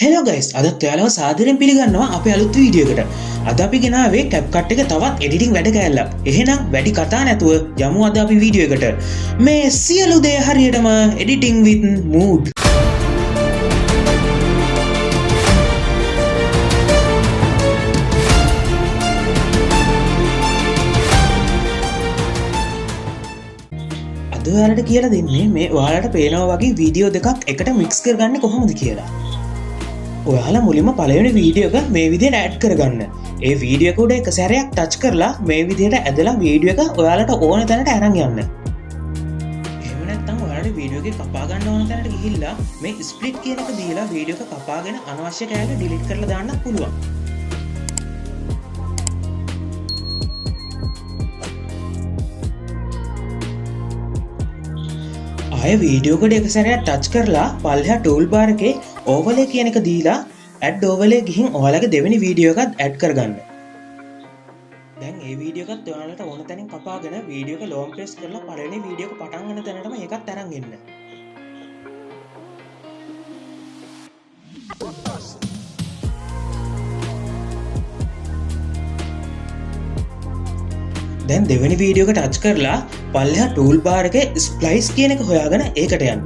Hello guys, අදත් ඔයාලව සාදරයෙන් පිළිගන්නවා අපේ අලුත් වීඩියෝ එකට. අද අපි ගෙනාවේ CapCut එක තවත් එඩිටිං වැඩ කෑල්ලක්. එහෙනම් වැඩි කතා නැතුව යමු අද අපි වීඩියෝ එකට. මේ සියලු දේ හරියටම එඩිටිං with mood. අද ඔයාලට කියලා දෙන්නේ මේ ඔයාලට පේනවා වගේ වීඩියෝ දෙකක් එකට මික්ස් කරගන්නේ කොහොමද කියලා. ඔයාලා මුලින්ම පළවෙනි වීඩියෝ එක මේ විදිහට ඇඩ් කරගන්න. ඒ වීඩියෝ එක උඩ එක සැරයක් ටච් කරලා මේ විදිහට ඇදලා වීඩියෝ එක ඔයාලට ඕන තැනට අරන් යන්න. එහෙම නැත්නම් ඔයාලට වීඩියෝ එක කපා ගන්න ඕන තැනට ගිහිල්ලා මේ ස්ප්ලිට් කියන එක දීලා වීඩියෝ එක කපාගෙන අනවශ්‍ය කෑල්ල ඩිලීට් කරලා දාන්න පුළුවන්. ආය වීඩියෝ එකට එක සැරයක් ටච් කරලා පල්ලෙහා ටූල් බාර් එකේ ඕවර්ලේ කියන එක දීලා ඇඩ් ඕවර්ලේ ගිහින් ඔයාලගේ දෙවෙනි වීඩියෝ එකත් ඇඩ් කරගන්න. දැන් ඒ වීඩියෝ එකත් ඔයාලට ඕන තැනින් කපාගෙන වීඩියෝ එක ලොං ප්‍රෙස් කරලා පළවෙනි වීඩියෝ එක පටන් ගන්න තැනටම ඒකත් අරන් එන්න. දැන් දෙවෙනි වීඩියෝ එක ටච් කරලා පල්ලෙහා ටූල් බාර් එකේ ස්ප්ලයිස් කියන එක හොයාගෙන ඒකට යන්න.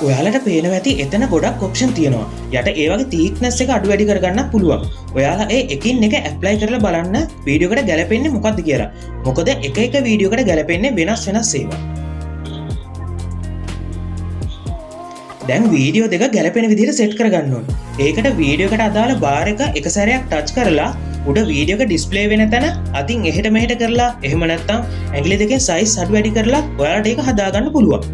ඔයාලට පේනවා ඇති එතන ගොඩක් ඔප්ෂන් තියෙනවා. යට ඒ වගේ තීක්නස් එක අඩු වැඩි කරගන්න පුළුවන්. ඔයාලා ඒ එකින් එක ඇප්ලයි කරලා බලන්න වීඩියෝ එකට ගැලපෙන්නේ මොකද්ද කියලා. මොකද එක එක වීඩියෝ එකට ගැලපෙන්නේ වෙනස් වෙනස් ඒවා. දැන් වීඩියෝ දෙක ගැලපෙන විදිහට සෙට් කරගන්න ඕන. ඒකට වීඩියෝ එකට අදාළ බාර් එක එක සැරයක් ටච් කරලා උඩ වීඩියෝ එක ඩිස්ප්ලේ වෙන තැන අතින් එහෙට මෙහෙට කරලා එහෙම නැත්නම් ඇඟිලි දෙකෙන් සයිස් අඩු වැඩි කරලා ඔයාලට ඒක හදාගන්න පුළුවන්.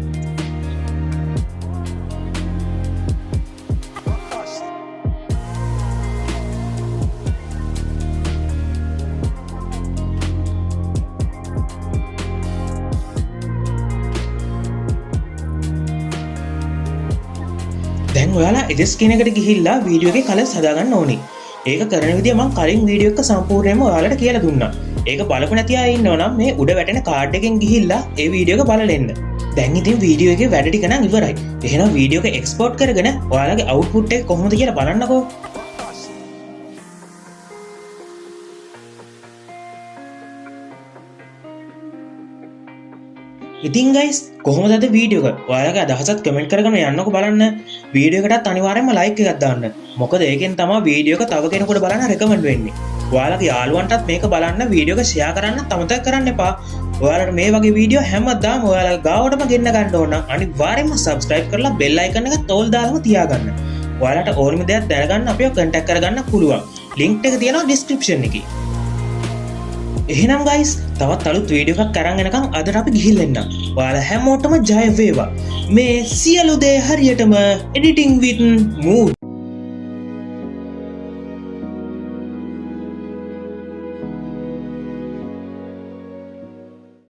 දැන් ඔයාලා එඩිට් කියන එකට ගිහිල්ලා වීඩියෝ එකේ කලර්ස් හදාගන්න ඕනේ. ඒක කරන විදිය මං කලින් වීඩියෝ එක සම්පූර්ණයෙන්ම ඔයාලට කියලා දුන්නා. ඒක බලපු නැති අය ඉන්නවා නම් මේ උඩ වැටෙන කාඩ් එකෙන් ගිහිල්ලා ඒ වීඩියෝ එක බලලා එන්න. දැන් ඉතින් වීඩියෝ එකේ වැඩ ටික නම් ඉවරයි. එහෙනම් වීඩියෝ එක එක්ස්පෝර්ට් කරගෙන ඔයාලගේ අවුට්පුට් එක කොහොමද කියලා බලන්නකෝ. ඉතින් ගයිස්, කොහොමද අද වීඩියෝ එක? ඔයාලගේ අදහසත් කමෙන්ට් කරගෙන යන්නකෝ බලන්න. වීඩියෝ එකටත් අනිවාර්යයෙන්ම ලයික් එකක් දාන්න. මොකද ඒකෙන් තමයි වීඩියෝ එක තව කෙනෙකුට බලන්න රෙකමන්ඩ් වෙන්නේ. ඔයාලගේ යාළුවන්ටත් මේක බලන්න වීඩියෝ එක ෂෙයා කරන්න අමතක කරන්න එපා. ඔයාලට මේ වගේ වීඩියෝ හැමදාම ඔයාලගේ ගාවටම ගෙන්න ගන්න ඕන නම් අනිවාර්යයෙන්ම සබ්ස්ක්‍රයිබ් කරලා බෙල් අයිකන් එකත් ඕල් දාලාම තියාගන්න. ඔයාලට ඕනම දෙයක් දැනගන්න අපිව කන්ටැක්ට් කරගන්න පුළුවන්. ලින්ක් එක තියෙනවා ඩිස්ක්‍රිප්ෂන් එකේ. එහෙනම් ගයිස්, තවත් අලුත් වීඩියෝ එකක් අරන් එනකම් අදට අපි ගිහින් එන්නම්. ඔයාලා හැමෝටම ජය වේවා. මේ සියලු දේ හරියටම එඩිටිං with mood.